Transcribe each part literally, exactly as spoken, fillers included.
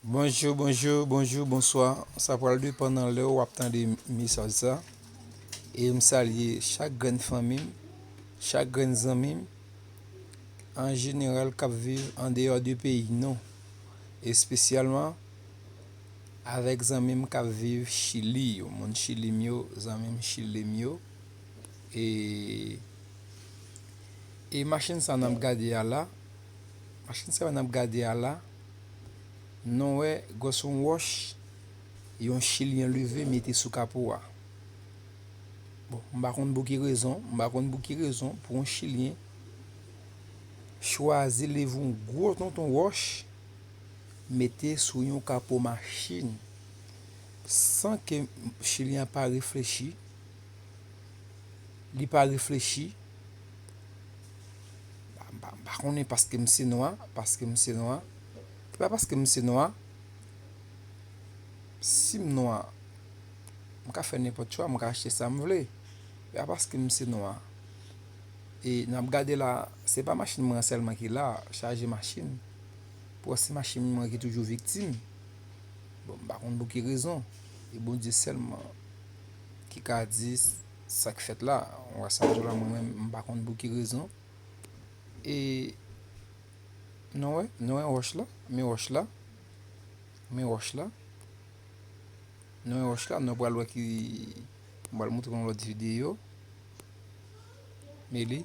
Bonjou, bonjou, bonjou, bonswa. Sa pral depann nan lè w ap tande mesaj sa. E m salye chak grenn fanmi m, chak grenn zanmi m, an jeneral k ap viv andeyò de peyi nou. Espesyalman avèk zanmi m k ap viv Chili yo, moun Chili m yo, zanmi m Chili m yo. E, e machin sa n ap gade a la, machin sa n ap gade a la, nou wè gwòs yon wòch, yon Chilyen leve mete sou kapo a. Bon, m pa konn pou ki rezon, m pa konn pou ki rezon pou yon Chilyen chwazi leve yon gwo tonton wòch mete sou yon kapo machin san ke Chilyen an pa reflechi. Li pa reflechi. M pa, m pa, m pa konnen paske m se nwa, paske m se nwa. Se pa paske m se nwa. Si m nwa, m ka fè nenpòt chwa, m ka achte sa m vle. Se pa paske m se nwa. E n ap gade la, se pa machin mwen an sèlman ki la, chaje machin. Pou wè se machin mwen ki toujou viktim. Bon, m pa konn pou ki rezon. E Bondye sèlman ki ka di sa k fèt la. Ou wè sa m di w la, mwen menm, m pa konn pou ki rezon. E nou wè, nou wè wòch la, men wòch la, men wòch la. Nou wè wòch la, nou pral wè ki, m pral montre yon lòt videyo. Men li,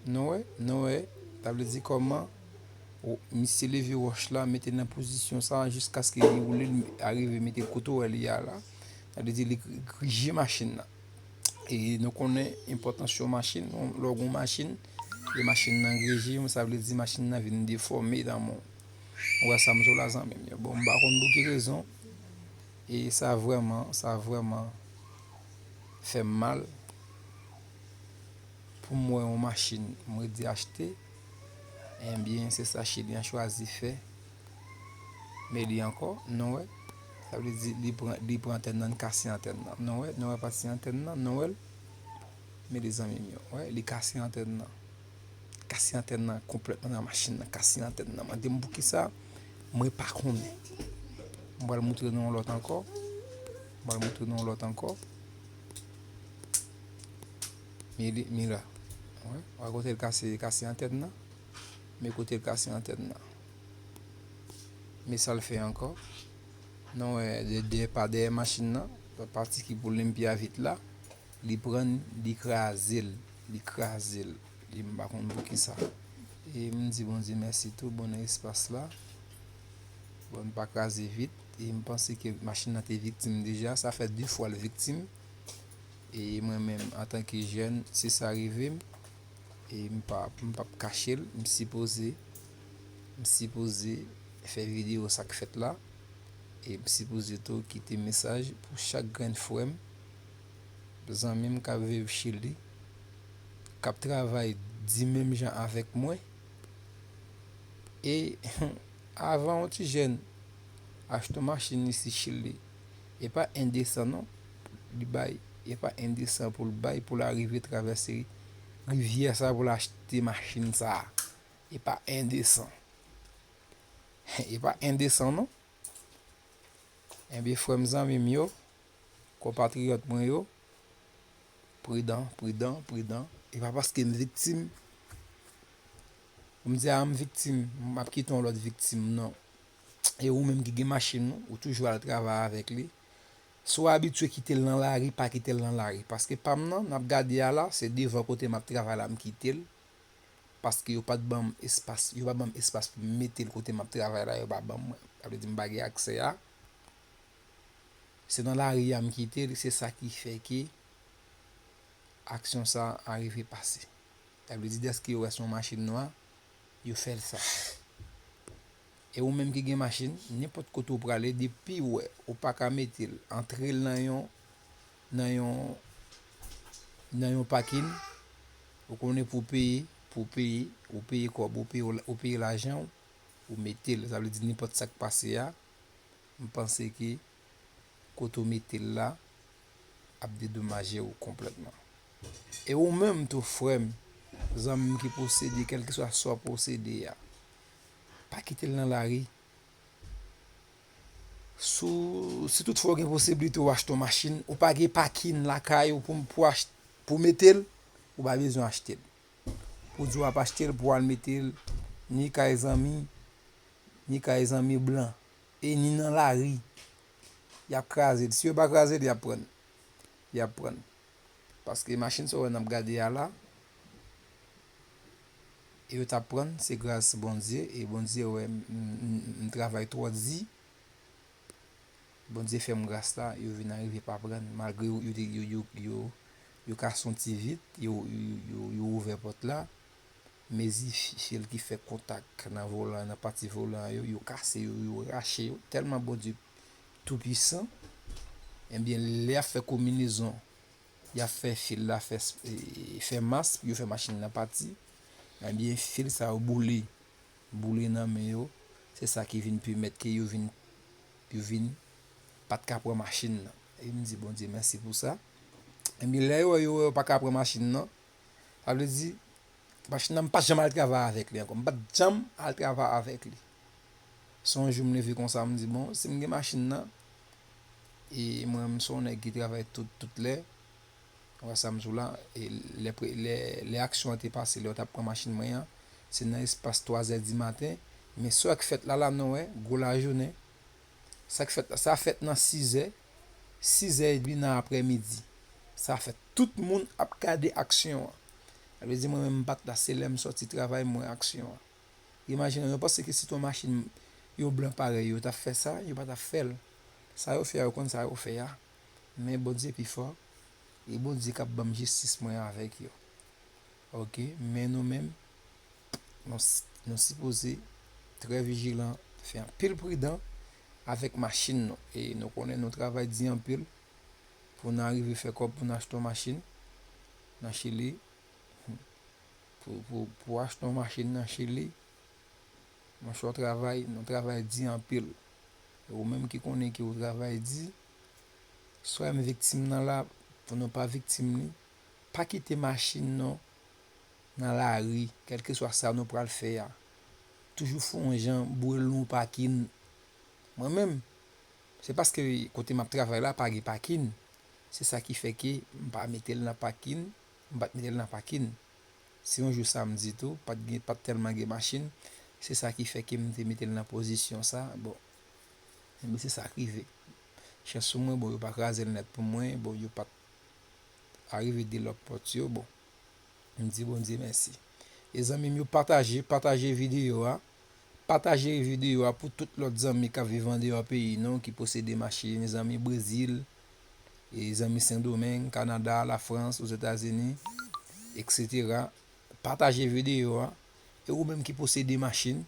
nou wè, nou wè, sa vle di kòman w-, misye leve wòch la, mete l nan pozisyon sa, jiskaske li woule, li arive mete l kote w wè li a la. Sa vle di li gri-, grije machin nan. E nou konnen enpòtans yon machin, lè w gen yon machin, e machin nan grije, sa vle di machin nan vin defòme nan men w. Ou wè sa m di w la, zanmi m yo. Bon, m pa konn pou ki rezon, e sa vrèman, sa vrèman fè m mal pou m wè yon machin m redi achte, enbyen, se sa Chili an chwazi fè. Men li ankò, nou wè, sa vle di li pran, li pran antèn nan, li kase antèn nan. Nou wè, nou wè pati antèn nan, nou wè l. Men li, zanmi m yo, wè, li kase antèn nan. Kase antèn nan konplètman nan machin nan, kase antèn nan. Mande m poukisa, mwen pa konnen. M pral montre nou yon lòt ankò. M pral montre nou yon lòt ankò. Men li, men la. Wè, wè kote l kase, kase antèn nan. Men kote l kase antèn nan. Men sa l fè ankò. Nou wè, dè, dè, pa dèyè machin nan, pati ki pou limpya vit la, li pran l, li kraze l, li kraze l. E m pa konn poukisa. E m di Bondye mèsi tou, bon, nan espas la. Bon, n pa kraze vit. E m panse ke machin nan te viktim deja. Sa fè de fwa l viktim. E mwen menm, antanke jèn, si sa rive m, e m pa, m p ap kache l, m sipoze, m sipoze fè videyo sa k fèt la. E m sipoze tou kite mesaj pou chak grenn frè m, zanmi m k ap viv Chili, k ap travay di menm jan avèk mwen. E avan yon ti jèn achte yon machin isi Chili, e pa endesan non, li bay, e pa endesan pou l bay, pou l arive travèse rivyè sa pou l achte machin sa. E pa endesan. E pa endesan non. Enben, frè m, zanmi m yo, konpatriyòt mwen yo, pridan, pridan, pridan. E pa paske m viktim, pou m di a m viktim, m ap kite yon lòt viktim, non. E ou menm ki gen machin ou, ou toujou al travay avèk li. Si w abitye kite l nan lari, pa kite l nan lari. Paske pa m nan, n ap gade a la, se devan kote m ap travay la m kite l. Paske yo pa t ban m espas, yo pa ban m espas pou m mete l kote m ap travay la, yo pa ban m mwen. Sa vle di m pa gen aksè a. Se nan lari a m kite l, se sa ki fè ke aksyon sa a rive pase. Sa vle di dèske yo wè se yon machin nwa, yo fè l sa. E ou menm ki gen machin, nenpòt kote ou prale, depi w wè ou pa ka mete l, antre l nan yon, nan yon, nan yon pakin, ou konnen pou peye, pou peye, ou peye kòb, ou peye, ou peye lajan w, ou mete l. Sa vle di nenpòt sa k pase a, m panse ke kote w mete l la ap dedomaje w konplètman. E ou menm tou, frè m, zanmi m ki posede, kèlkeswa sa w posede a, pa kite l nan lari. Tou, si toutfwa w gen posiblite w achte yon machin, ou pa gen pakin lakay ou pou, pou, ach- pou mete l, ou pa bezwen achte l. Pou di w ap achte l, pou w al mete l, ni kay zanmi, ni kay zanmi blan, e ni nan lari. Y ap kraze l. Si yo pa kraze l, y ap pran l. Y ap pran l. Paske machin sa w wè n ap gade a la, e yo t ap pran l, se gras Bondye, e Bondye wè m, m, m, m travay twò di. Bondye fè m gras la, yo vin arive pa pran l, malgre yo, yo, te- yo, yo, yo, yo kase yon ti vit, yo, yo, yo, yo ouvè pòt la. Mezi fi- fil ki fè kontak nan volan, nan pati volan yo, yo kase yo, yo rache yo. Tèlman Bondye toupisan, ebyen, lè y ap fè konbinezon, y ap fè fil la, fè, s- e, fè mas, pou yo fè machin nan pati, ebyen, fil sa yo boule, boule nan men yo. Se sa ki vin pèmèt ke yo vin, yo vin pa t ka pran machin nan. E m di Bondye mèsi pou sa. Ebyen, lè yo wè yo, yo pa ka pran machin nan, sa vle di, machin nan, m pa t janm al travay avèk li ankò. M pa t janm al travay avèk li. Se yon jou m leve konsa, m di, bon, si m gen machin nan, e mwen, m se yon nèg ki travay tout, tout lè, ou wè sa m di w la, e lè, pre- lè, lè aksyon an te pase, lè yo t ap pran machin mwen an, se nan espas twazè di maten, men sa k fèt la, la, nou wè, gwo lajounen, sa k fèt la, sa fèt nan sizè, sizè edmi nan aprèmidi. Sa fèt, tout moun ap gade aksyon an. Sa vle di, mwen menm, m pa t la, se lè m sòti travay, m wè aksyon an. Imajine w, yo panse ke si t yon machin yon blan parèy yo t ap fè sa, yo pa t ap fè l. Sa yo fè a, yo konn sa yo fè a. Men Bondye pi fò, e Bondye k ap ban m jistis mwen avèk yo. Oke, men nou menm, nou, s- nou sipoze trè vijilan, fè anpil pridan avèk machin nou. E nou konnen nou travay di anpil pou n arive fè kòb pou n achte yon machin nan Chili. Pou, pou, pou achte yon machin nan Chili, monchè, w travay, nou travay di anpil. E ou menm ki konnen ke w travay di, swa m viktim nan la, pou nou pa viktim li, pa kite machin nou nan lari, kèlkeswa sa nou pral fè a. Toujou fè yon jan, boure l nan yon pakin. Mwen menm, se paske kote m ap travay la pa gen pakin. Se sa ki fè ke m pa mete l nan pakin, m pa t mete l nan pakin. Se yon jou samdi tou, pa t gen, pa t tèlman gen machin. Se sa ki fè ke m te mete l nan pozisyon sa. Bon, enben se sa k rive. Chans pou mwen, bon, yo pa kraze l nèt pou mwen, bon, yo pa t arive delòk pòt yo, bon, m di Bondye mèsi. E zanmi m yo, pataje, pataje videyo a. Pataje videyo a pou tout lòt zanmi k ap viv andeyò peyi nou, ki posede machin, zanmi Brezil, e zanmi Sendomeng, Kanada, Lafrans, Ozetazini, etsetera. Pataje videyo a. E ou menm ki posede machin,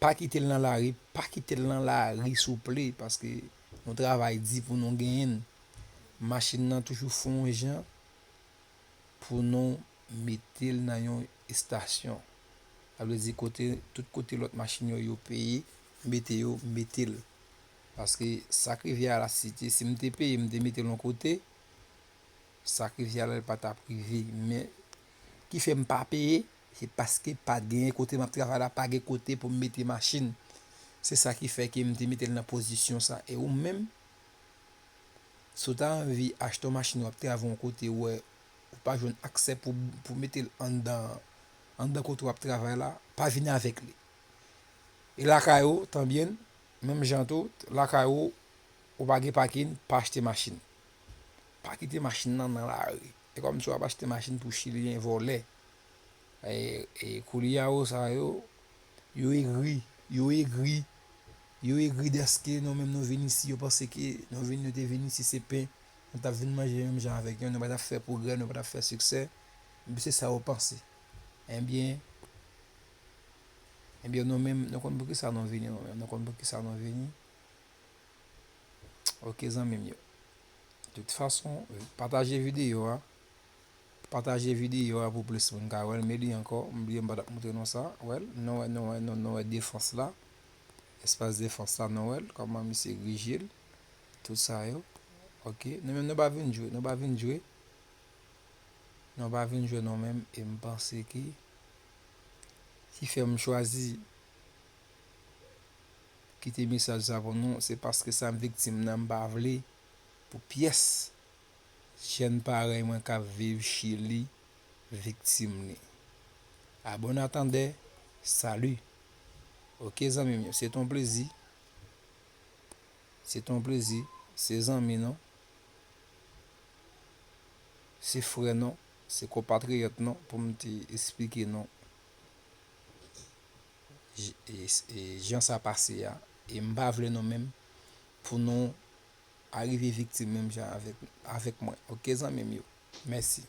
pa kite l nan lari, pa kite l nan lari souple, paske nou travay di pou nou genyen l. Machin nan toujou fè yon jan pou nou mete l nan yon estasyon. Sa vle di kote, tout kote lòt machin yo, yo peye, mete yo, mete l. Paske sa k rive a la site, si m te peye, m te mete l yon kote, sa k rive a la, li pa t ap rive. Men, ki fè m pa peye, se paske pa t genyen kote m ap travay la, pa gen kote pou m mete machin. Se sa ki fè ke m te mete l nan pozisyon sa. E ou menm, si w ta anvi achte yon machin, w ap travay yon kote, ou wè, ou pa jwenn aksè pou, pou mete l anndan, anndan kote w ap travay la, pa vin avèk li. E lakay ou, tanbyen, menm jan tou, lakay ou, ou pa gen pakin, pa achte machin. Pa kite machin nan nan lari. E kòmsi w ap achte machin pou Chilyen vòlè. E, e koulye a, yo, sa yo, yo egri, yo egri, yo egri dèske nou menm nou vin isi, yo panse ke nou vin, nou te vin isi se pen, nou t ap vin manje menm jan avèk yo, nou pa t ap fè pwogrè, nou pa t ap fè siksè. Epi se sa yo panse. Ebyen, ebyen nou menm, nou konn poukisa nou vini, nou menm, nou konn poukisa nou vini. Oke, zanmi m yo. Tout fason, pataje videyo a. Pataje videyo a pou plis moun ka wè l. Men li ankò, m bliye m pa t ap montre nou sa. Wè l, nou wè, nou wè, nou, nou wè defans la. Espas defans la, nou wè l. Kòman misye grije l. Tout sa yo. Oke. Nou menm nou pa vin jwe, nou pa vin jwe. Nou pa vin jwe nou menm. E m panse ki, ki fè m chwazi kite mesaj sa pou nou, se paske sa m viktim nan, m pa vle pou pyès jèn parèy mwen k ap viv Chili viktim li. A bon antandè, sali. Oke, zanmi m yo, se t on plezi. Se t on plezi. Se zanmi nou. Se frè nou. Se konpatriyòt nou pou m te esplike nou j-, e, e, jan sa pase a. E m pa vle nou menm pou nou arive viktim menm jan avèk, avèk mwen. Oke, zanmi m yo. Mèsi.